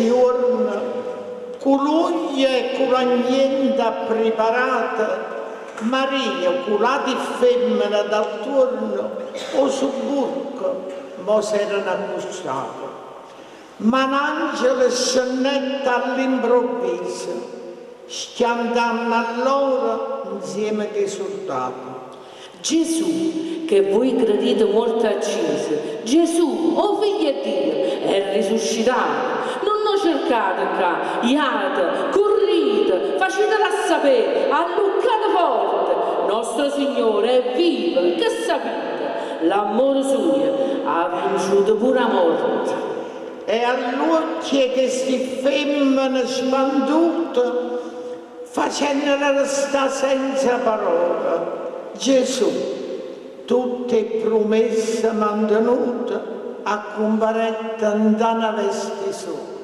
juorno, cu l'uoglio e cu l'agniento appriparata, Maria cu l'ati ffemmene d'attuorno 'o subburco mo s'erano accustate. Ma n'angelo scennette all'improvviso, schiantanno a lloro 'nzieme cu 'e surdate. Gesù, che voi credite muorto acciso, Gesù, 'o Figlio 'e Dio, è risuscitato. Nun 'o cercate ccà, jate, currite, facitelo assapé, alluccate forte, Nostro Signore è vivo, che sapite? L'ammore sujo ha vinciuto pure 'a morte. E all'uocchie 'e chesti ffemmene sbandute, facennole restà senza parole, Gesù, tutte 'e prumesse mantenute, accumparette 'int'a na veste sola.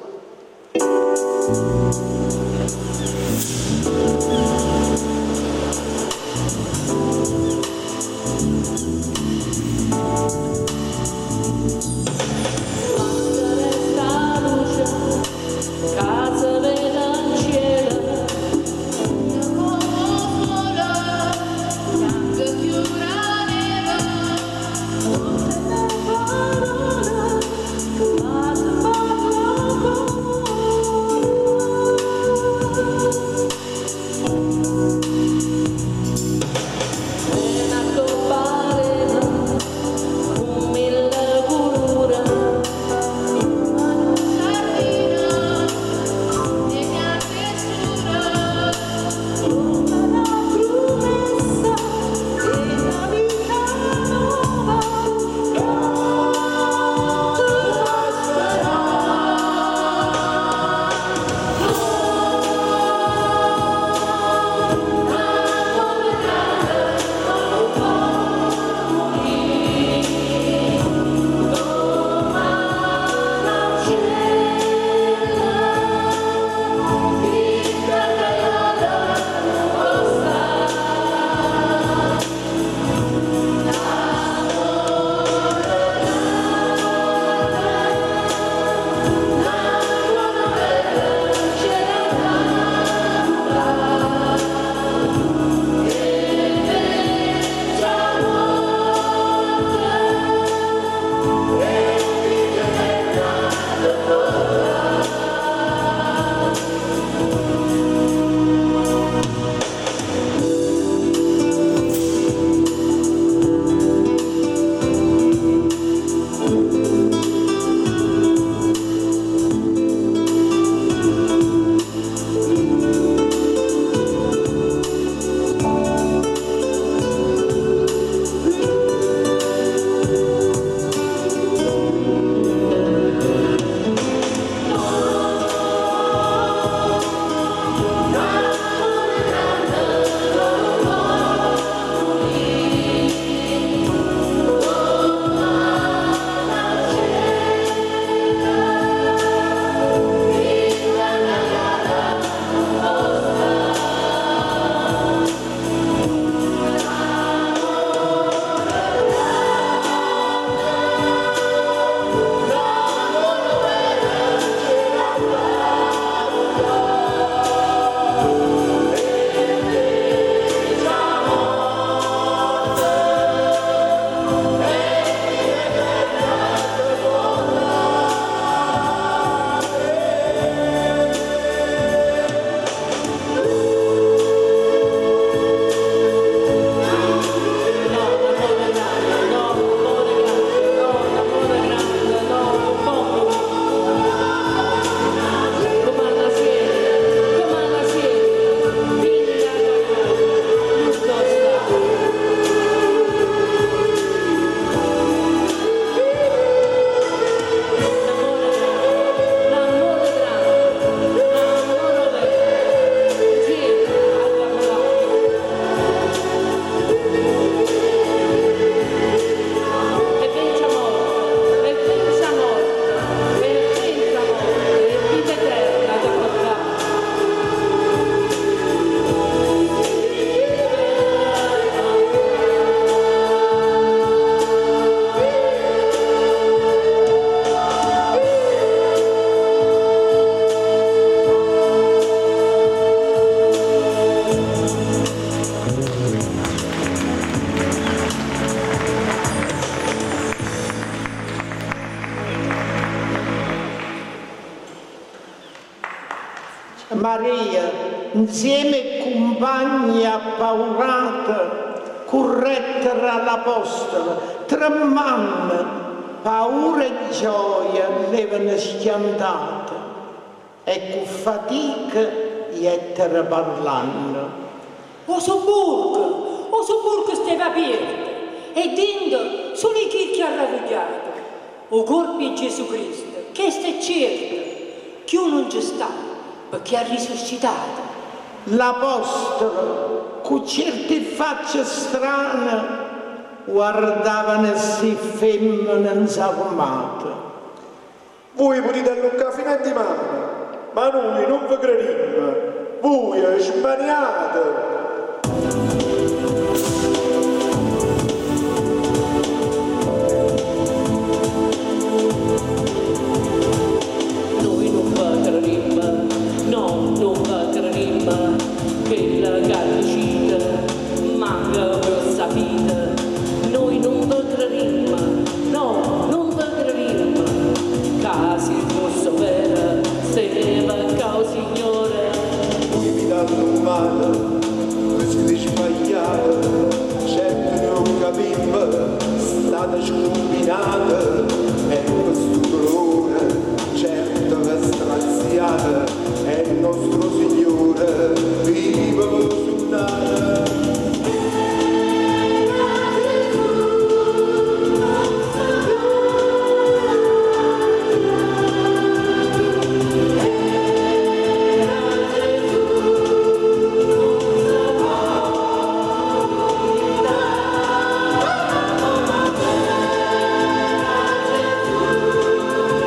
Maria, insieme ai compagni appaurate, correttero all'apostolo, tremando, paura e gioia l'avevano schiantata e con fatica jettero parlando. O sobborgo stava aperto e dentro solo i chirchi arravogliati. O corpo di Gesù Cristo, questo è certo, che non ci sta, perché ha risuscitato. L'apostolo, con certe facce strane, guardavano queste femmine insarmate. Voi potete alluccare fino a domani, ma noi non vi crediamo. Voi sbaniate. Noi non vi crediamo, no, non vi crediamo, che la carnicita manca per sapete. Noi non vi crediamo, no, non vi crediamo, che se fosse vero, stava qua, Signore. Voi mi danno male, voi siete sbagliati, certo non capimmo, state scombinate, e questo dolore, certo che straziate, è il nostro Signore, viva sunnate. Era Gesù.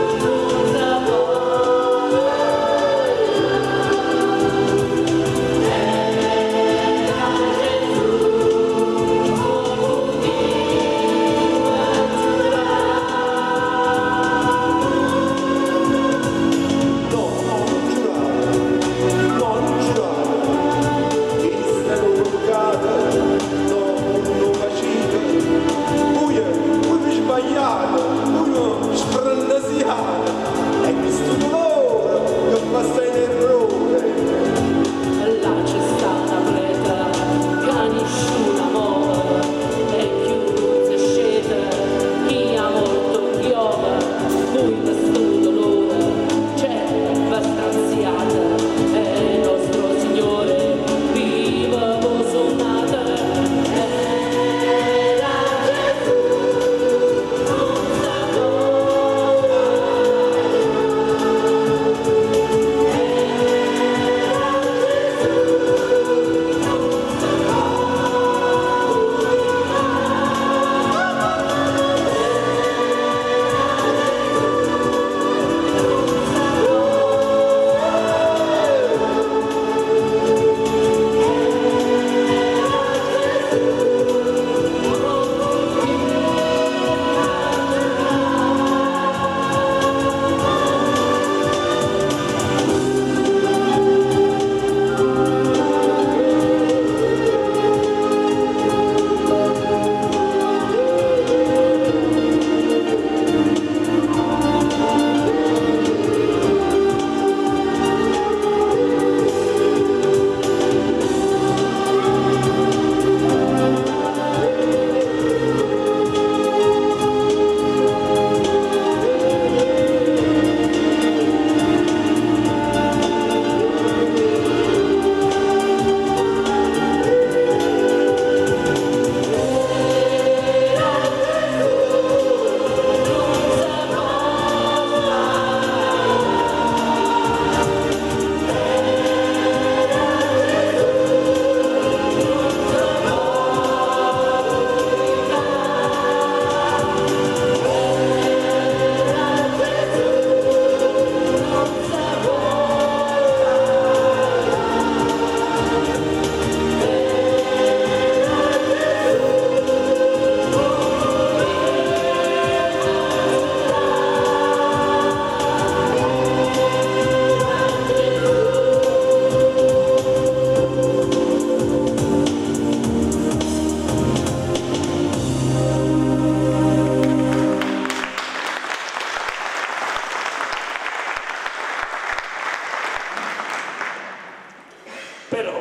Però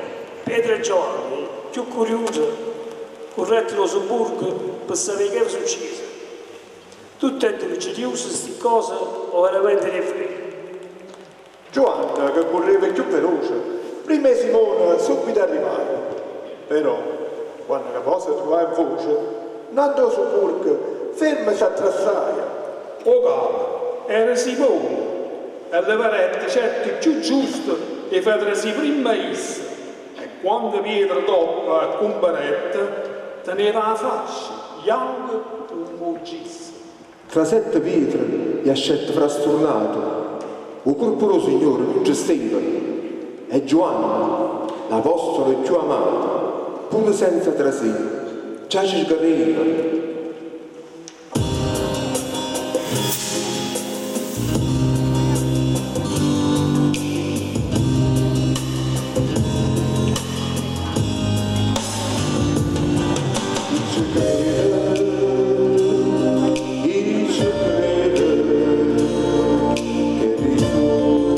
Pietro e Giovanni, più curiosi, correttero al sobborgo per sapere che era successo. Tutte e due giriusi queste cose o veramente ne frega. Giovanna, che correva più veloce, prima di Simone subito arrivava. Però, quando la cosa trovava in voce, andò su Burg, ferma si attrassaia. O capo, era Simone, e le parette certo più giusto di far trasì prima essa. E quando Pietro dopo a comparette, teneva la fascia, bianca come un gesso. Tra sette pietre gli ascette frastornato. Il corpo del Signore non c'è stava. E Giovanni, l'apostolo più amato, pur senza trasì, già ci sgarreva. Ci credo, io ci credo, che risorto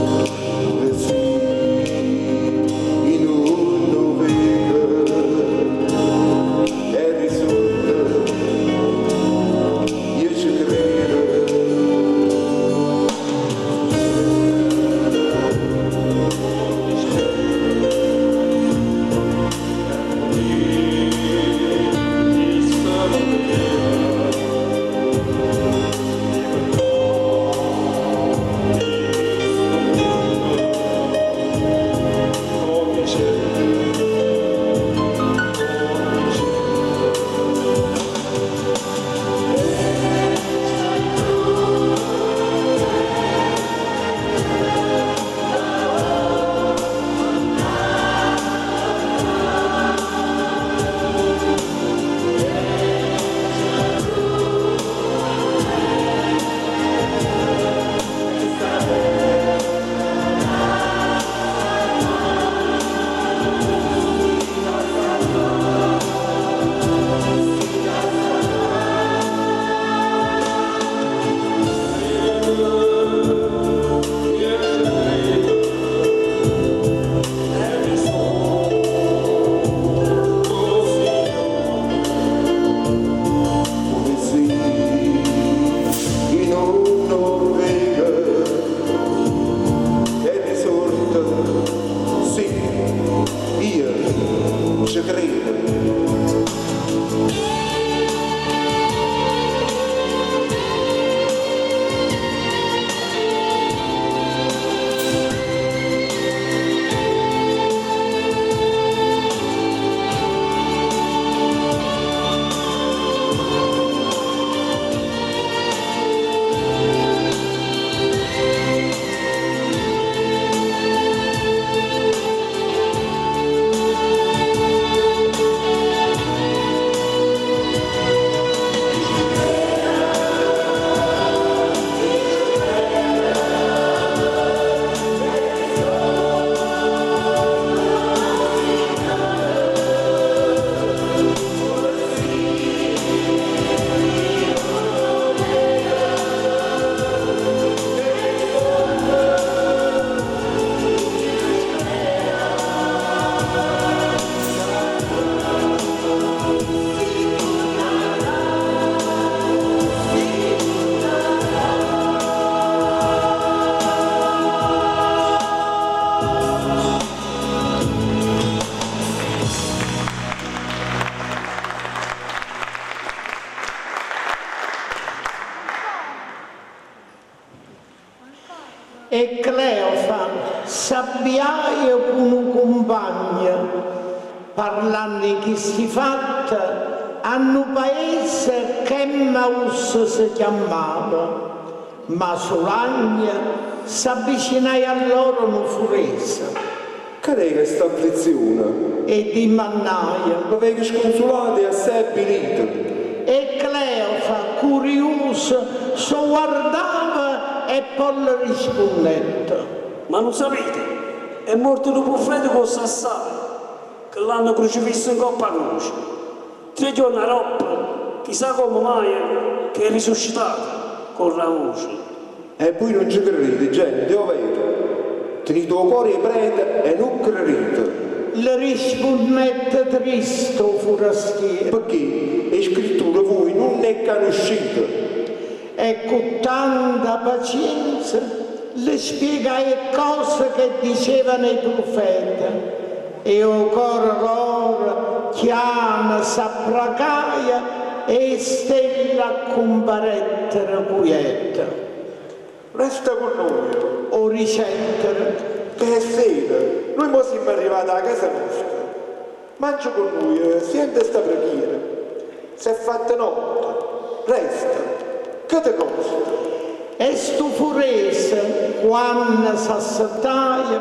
Signore, sì, in un vedo, è risorto, io ci credo. Come se in un vedo è risorto, sì, io ci credo. E Cleofa s'abbiaia con un compagno, parlando di questi fatti, a un paese che Emmaus si chiamava, ma Solagna s'avvicinai a loro un furese Che è questa afflizione? e dimannaia. Mi vengo sconsolato e assai avvilito. E Cleofa, curioso, so guardava e poi le rispondette. Ma non sapete, è morto dopo freddo con Sassare, che l'hanno crocifisso in coppa croce. 3 giorni a roba, chissà come mai, che è risuscitato con la voce. E voi non ci credete, Gente, overo. Tenite 'o core 'e preta e nun credite. Le rispondette triste 'o furastiero. Perché 'e scritture voi nun 'e conoscite. E con tanta pazienza le spiegai cose che dicevano i profeti. E 'o core loro chiama s'applacaia e stella comparettero quieta. Resta con noi. O ricettero. Che è sera, noi mo siamo arrivati a casa nostra. Mangia con noi, sente sta preghiera. Si è fatta notte, resta, che ti costa? E sto furese, quando s'assettaia,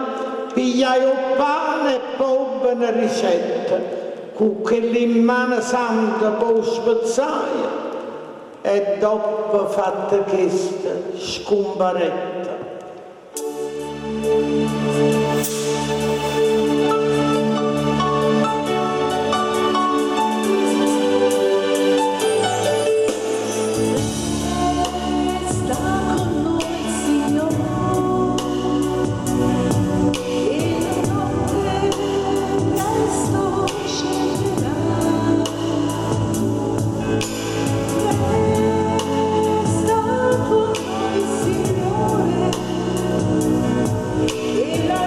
pigliai il pane e poi benedicette, con quell'immane santa poi spezzaia, e dopo fatta questa scomparette. Sta con noi, Signore, e la notte presto scenderà. Resta con noi, Signore, che la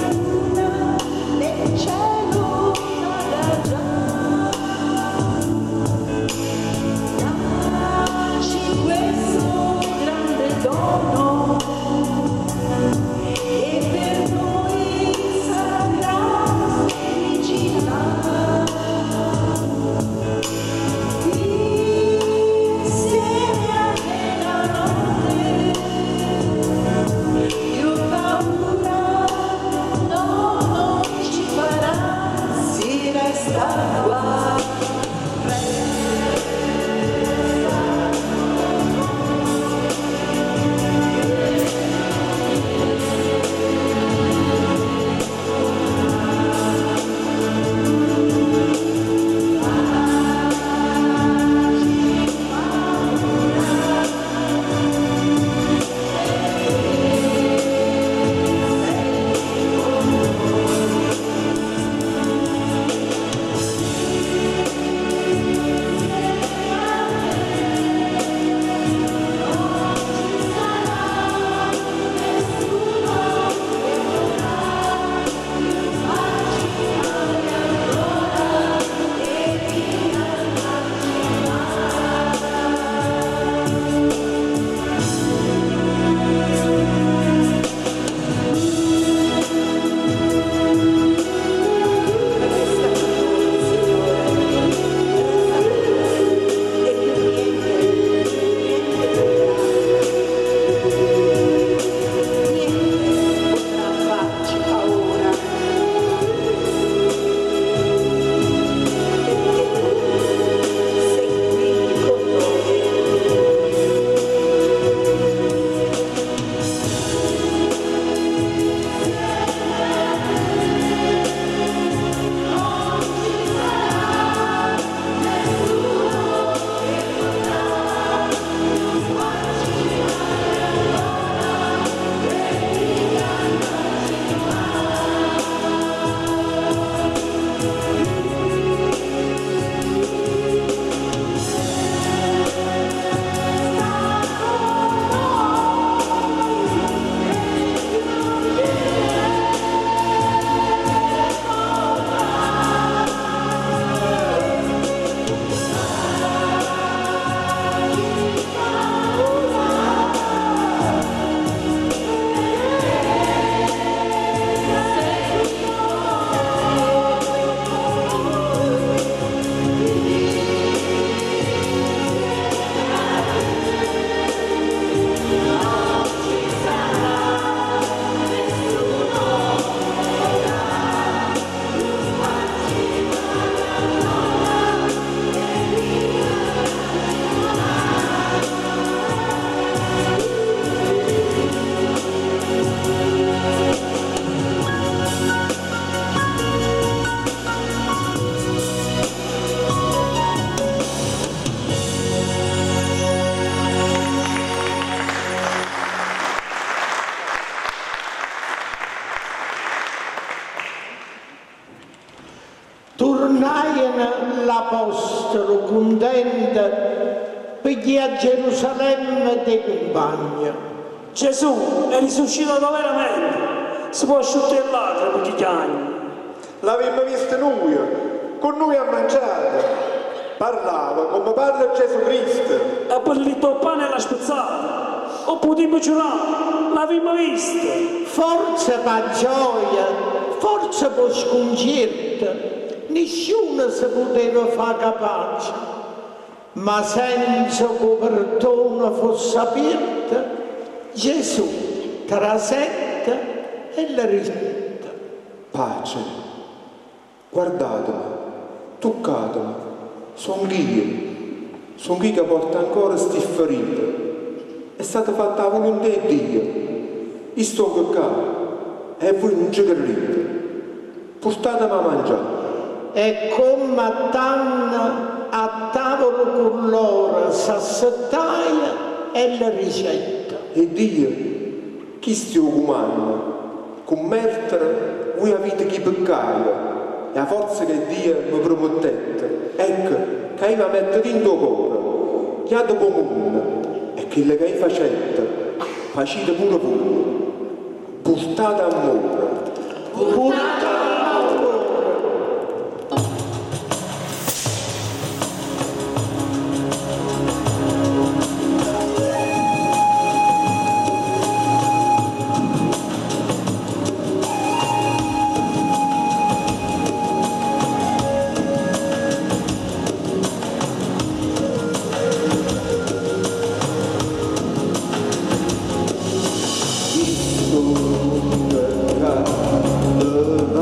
L'apostolo contento per a Gerusalemme dei compagni. Gesù è risuscitato veramente, si può asciuttare lacrime perché chiami. L'avevamo visto noi, con noi ha mangiato. Parlava come parla Gesù Cristo. E poi lì il pane l'ha spezzato. O potremmo giurare, l'avevamo visto. Forse per gioia, forse per sconcerto, nessuno si poteva far capace. Ma senza copertone fosse aperto, Gesù trasette e le risette. Pace, guardatemi, toccatemi, sono io, sono io che porto ancora sti ferite. È stata fatta la volontà di Dio. Io sto qua e voi non ci credete. Portatemi a mangiare. E come a tanna a tavolo con loro s'assettaia e le ricetta. E Dio, chi sti comanda? Con mettere voi avete chi peccare. E la forza che Dio mi promettette, ecco, che io mi metto dentro il cuore, chiado comune, e che le che io facete, facete pure voi. Portate amore. Portate amore. Chi sono che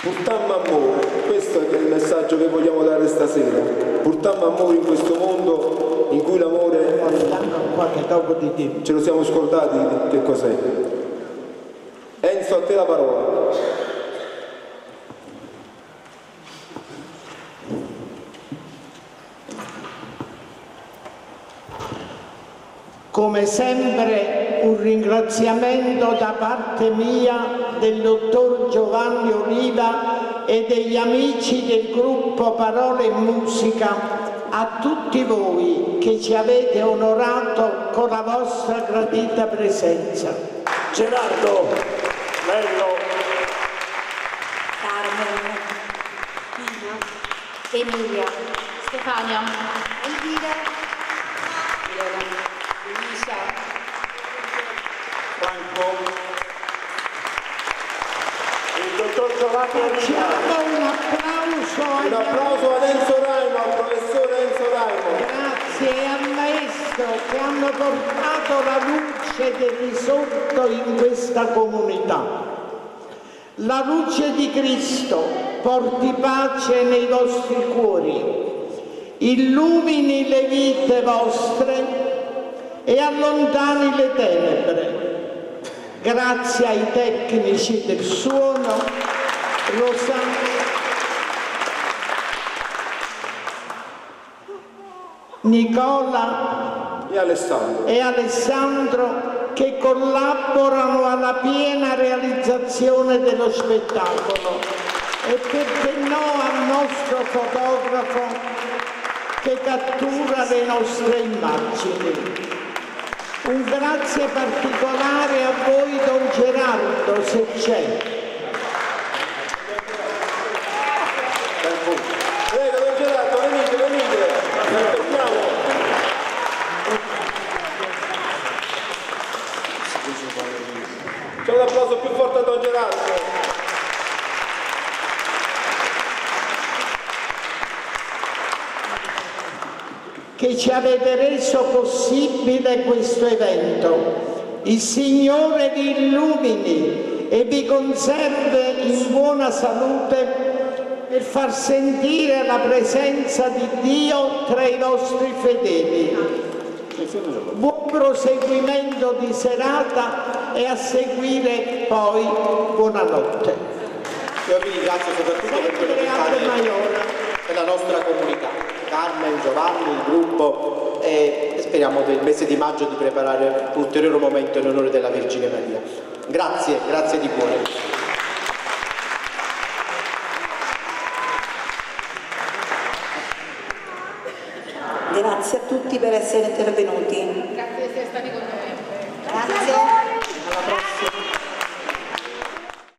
Purtammo amore, questo è il messaggio che vogliamo dare stasera. Purtammo amore in questo mondo in cui l'amore ce lo siamo scordati che cos'è. Enzo, a te la parola. Come sempre un ringraziamento da parte mia del dottor Giovanni Oliva e degli amici del gruppo Parole e Musica a tutti voi che ci avete onorato con la vostra gradita presenza. Gerardo, bello. Carmen, Pina, Emilia, Stefania, Elvira, Elena, Luisa, Franco, il dottor Giovanni Oliva. Facciamo un applauso agli Un applauso ad Enzo Raimo, al professore Enzo Raimo. Grazie e al maestro che hanno portato la luce del risorto in questa comunità. La luce di Cristo porti pace nei vostri cuori, illumini le vite vostre e allontani le tenebre. Grazie ai tecnici del suono, Rosanna, Nicola E Alessandro. e Alessandro che collaborano alla piena realizzazione dello spettacolo e perché no al nostro fotografo che cattura le nostre immagini. Un grazie particolare a voi Don Gerardo, se c'è. Prego Don Gerardo, venite, venite, vi aspettiamo. C'è un applauso più forte a Don Gerardo. Che ci avete reso possibile questo evento. Il Signore vi illumini e vi conserve in buona salute per far sentire la presenza di Dio tra i vostri fedeli. Buon proseguimento di serata e a seguire poi buonanotte. Io vi ringrazio soprattutto per quello che Sempre Ave fate Maiora. per la nostra comunità. Carmen, Giovanni, il gruppo e speriamo del mese di maggio di preparare un ulteriore momento in onore della Vergine Maria. Grazie, grazie di cuore. Grazie a tutti per essere intervenuti. Grazie di essere stati con noi.